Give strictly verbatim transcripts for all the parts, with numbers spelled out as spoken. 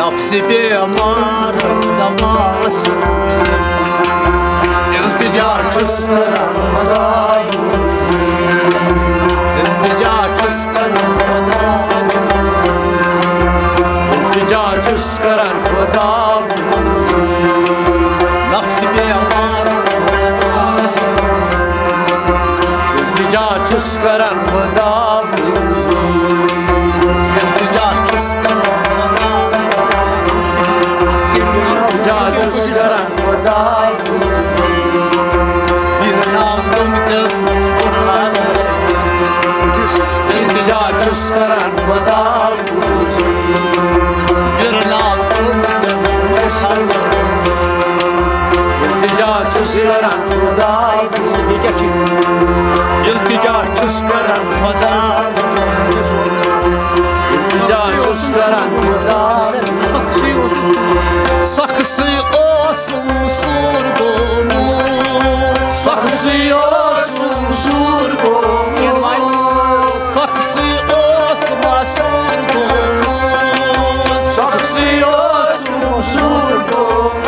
نفسِ بیمارن دوا سوٗزِو۔ التجا چھُس کران خۄداے بوٗزِو۔ التجا چھُس کران خۄداے بوٗزِو۔ التجا چھُس کران خۄداے بوٗزِو۔ نفسِ بیمارن دوا سوٗزِو۔ التجا چھُس کران خۄداے التجا چھُس کران خۄدا۔ التجا چھُس کران خۄدا۔ پھِرناو تِم تہِ بُتھ۔ التجا چھُس کران خۄدا۔ پھِرناو تِم تہِ بُتھ۔ التجا چھُس کران خۄدا۔ التجا چھُس کران خۄدا۔ التجا چھُس کران خۄدا۔ سخسٕے اوسُم سوٗر گوٚمُت۔ سخسٕے اوسُم سوٗر گوٚمُت۔ سخسٕے اوسُم سوٗر گوٚمُت۔ سخسٕے اوسُم سوٗر گوٚمُت۔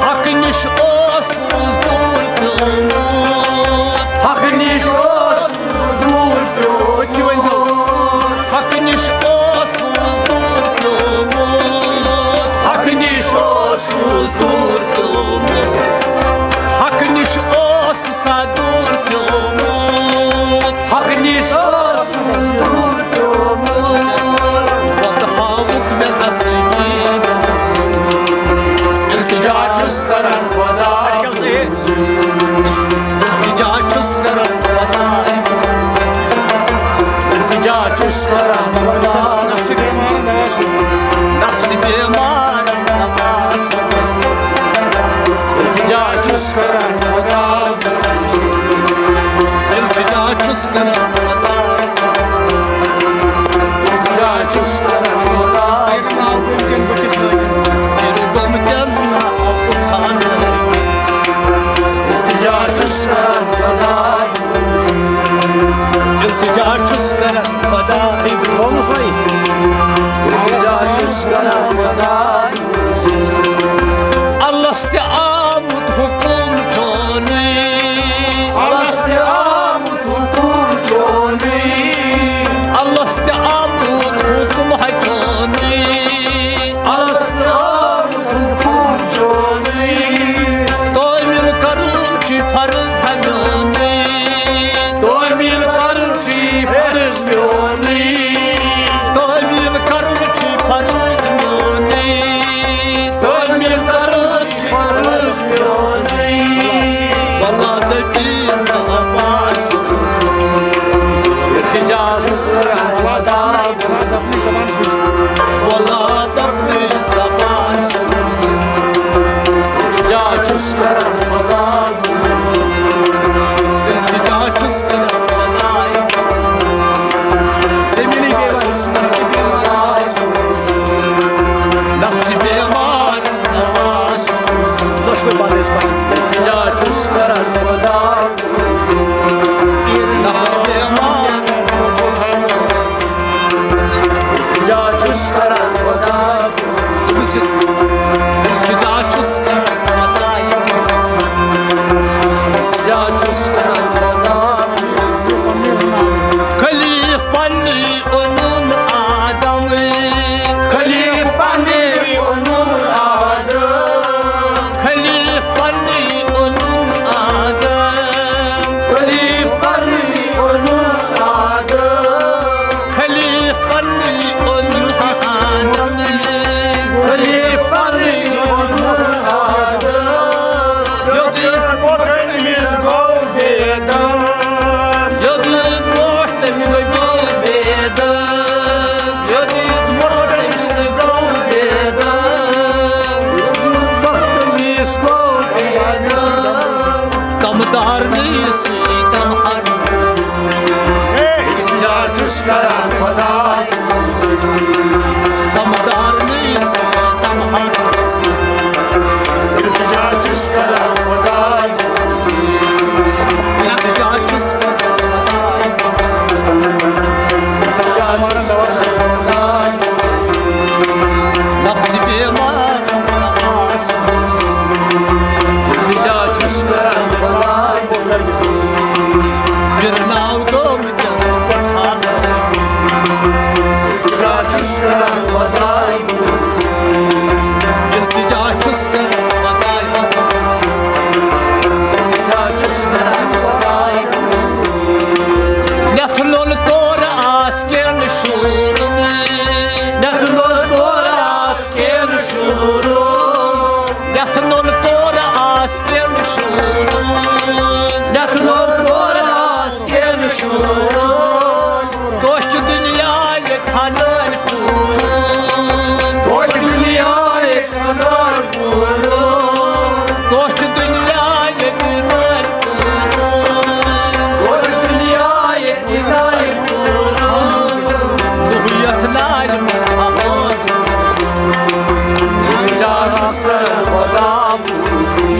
حق نِش اوسُس دوٗر پیوٚمُت۔ حق نِش اوسُس دوٗر پیوٚمُت۔ حق نِش اوسُس دوٗر پیوٚمُت۔ حق نِش اوسُس دوٗر پیوٚمُت۔ حق نِش اوسُس سا دوٗر پیوٚمُت۔ حق نِش اوسُس دوٗر پیوٚمُت۔ وَتہٕ ہاوُکھ مےٚ اصلی۔ التجا چھُس کران خۄدا۔ التجا چھُس کران خۄدا۔ التجا چھُس کران خۄدا۔ نفسِ بیمار نواز۔ التجا چھُس کران خۄدا۔ التجا چھُس کران خۄدا۔ التجا چھُس کران خۄدا۔ تیرٕ گوٚمتٮ۪ن ناو اُٹھان۔ التجا چھُس کران خۄدا۔ التجا چھُس کران خۄدا۔ التجا چھُس کران خۄدا۔ الس تہِ آمُت حُکُم چونُے۔ الس تہِ آمُت حُکُم چونُے۔ الس تہِ آمُت حُکُم ہا چونُے۔ الس تہِ آمُت حُکُم چونُے۔ تعمیٖل کرُن چھُ فرض ہا میونُے۔ تعمیٖل کرُن چھُ فرض میونُے۔ تعمیٖل کرُن چھُ فرض میونُے۔ تعمیٖل کرُن چھُ فرض میونُے۔ واللہ دٔپِو زبان سُہ۔ التجا چھُس کران خۄدا۔ واللہ دٔپِو زبان سُہ۔ التجا چھُس کران خۄدا۔ التجا چھُس کران خۄداے۔ زٔمیٖنٕے بیٚیہِ وَنُس۔ نفسِ بیمار نواز۔ ژٕ چھُکھ پَتہٕ أسۍ پَران۔ التجا چھُس کران خۄدا۔ نفسِ بیمار۔ التجا چھُس کران خۄدا۔ التجا چھُس کران خۄداے۔ التجا چھُس کران خۄدا۔ خلیفہٕ پننُے اوٚنُن آدم۔ خلیفہٕ پننُے اوٚنُن آدم۔ خلیفہٕ پننُے اوٚنُن آدم۔ خلیفہٕ پننُے اوٚنُن آدم۔ خلیفہٕ پننُے اوٚنُن آدم۔ خلیفہٕ پننُے اوٚنُن آدم۔ یوٚدُے برونٛٹھ أمِس گوٚو بیدار۔ یوٚدُے برونٛٹھ أمِس گوٚو بیدار۔ یوٚدُے برونٛٹھ أمِس گوٚو بیدار۔ یوٚدُے برونٛٹھ أمِس گوٚو بیدار۔ کمدارنٕے سۭتۍ کم ہر۔ التجا چھُس کران خۄداے۔ کمدارنٕے سۭتۍ کم ہر۔ التجا چھُس کران خۄداے۔ التجا چھُس کران خۄداے۔ التجا چھُس کران خۄداے۔ التجا چھُس کران خۄدایہِ، التجا چھُس کران خۄدایہِ۔ یَتھ لوٚل تورٕ آس کینٛہہ نہٕ شوٗرُم، یَتھ لوٚل تورٕ آس کینٛہہ نہٕ شوٗرُم، یَتھ لوٚل تورٕ آس کینٛہہ نہٕ شوٗرُم، یَتھ لوٚل تورٕ آس کینٛہہ نہٕ شوٗرُم۔ کٲشُر دُنیا ییٚتہِ خانٛدار کوٗر۔ کٲشُر دُنیا ییٚتہِ خانٛدار کوٗر۔ کٲشُر دُنیا ییٚتہِ خانٛدار کوٗر۔ کٲشُر دُنیا ییٚتہِ خانٛدار کوٗر۔ دُہُے یَتھ نارِ منٛز آواز۔ اِجازت خۄدا بوٗزِو۔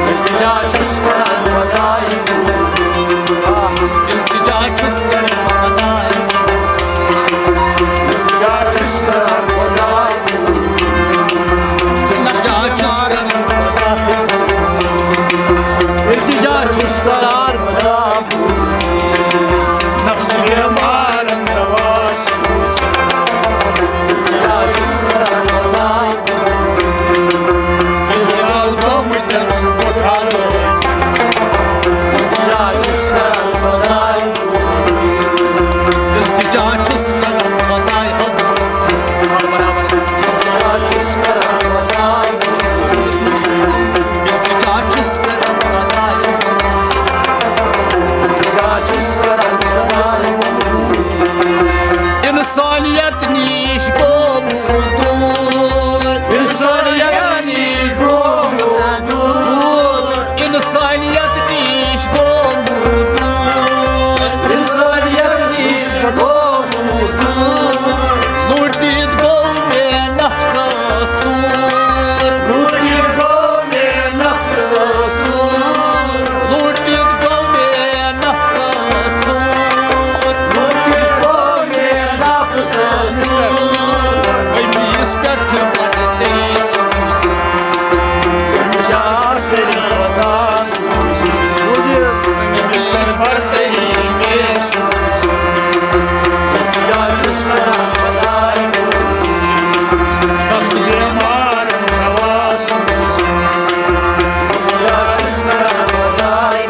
التجا چھُس کران خۄدایہِ۔ التجا چھُس کران خۄدایہِ۔ التجا چھُس کران خۄدایہِ۔ التجا چھُس کران خۄدایہِ۔ التجا چھُس کران خۄدایہِ۔ نفس بیمارن دوا سوز۔ التجا چھُس کران خۄدایہِ۔ التجا گوٚمُت تٔمۍ سُنٛد بُتھ ہلٲوِتھ۔ التجا چھُس کران خۄدایہِ۔ التجا چھُس کران خۄدایہِ۔ برابر۔ التجا چھُس کران خۄدایہِ۔ التجا چھُس کران خۄدایہِ۔ التجا چھُس کران خۄدایہِ۔ انسانیت نِش گوٚو دوٗر۔ انسانیت نِش گوٚو دوٗر۔ انسانیت نِش گوٚو دوٗر۔ انسانیت نِش گوٚو دوٗر۔ لوٗٹِتھ گوٚو مےٚ نفسَس ژوٗر۔ لوٗٹِتھ گوٚو مےٚ نفسَس ژوٗر۔ لوٗٹِتھ گوٚو مےٚ نفسَس ژوٗر۔ لوٗٹِتھ گوٚو مےٚ نفسَس ژوٗر۔ أمِس پٮ۪ٹھ برتری سوٗز۔ أمِس پٮ۪ٹھ برتری مےٚ سوٗز۔ التجا چھُس کران خۄدایہِ۔ نفس بیمارن دوا سوز۔ التجا چھُس کران خۄدایہِ۔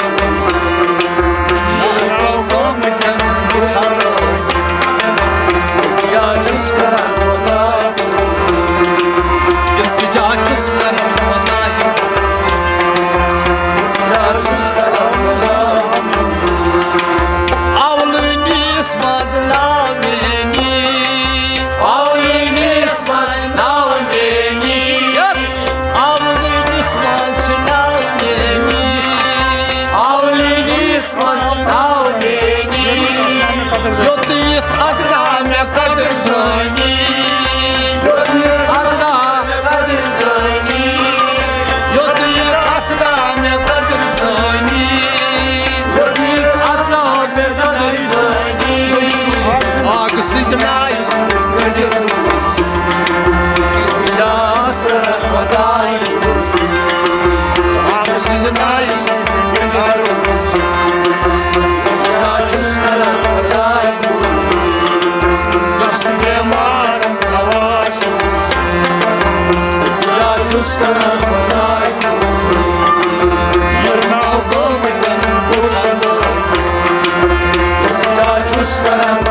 التجا چھُس کران خۄدایہِ۔ التجا چھُس کران خۄدایہِ۔ التجا چھُس کران خۄدایہِ۔ اولٲنِس منٛز ناو میٛٲنی۔ اولٲنِس منٛز ناو میٛٲنی۔ اولٲنِس منٛز چھُ ناو میٛٲنی۔ اولٲنِس منٛز چھُ ناو میٛٲنی۔ یوٚت یِتھ اَتھ درٛاو مےٚ قدر زٲنی۔ یوٚت یِتھ اَتھ درٛاو مےٚ قدر زٲنی۔ یوٚت یِتھ اَتھ درٛاو مےٚ قدر زٲنی۔ یوٚت یِتھ اَتھ درٛاو مےٚ قدر زٲنی۔ آگ سٕنٛزِ ناوِ سۭتۍ گٔنٛڈِتھ روٗد۔ التجا چھُس کران خۄدایہِ۔ آگ سٕنٛزِ ناوِ سۭتۍ گٔنٛڈِتھ روٗد۔ التجا چھُس کران خۄدایہِ۔ نفس بیمارن دوا سوز۔ التجا چھُس کران خۄدایہِ۔ یہِ ناو گوٚو وۄنۍ بُزرگ۔ التجا چھُس کران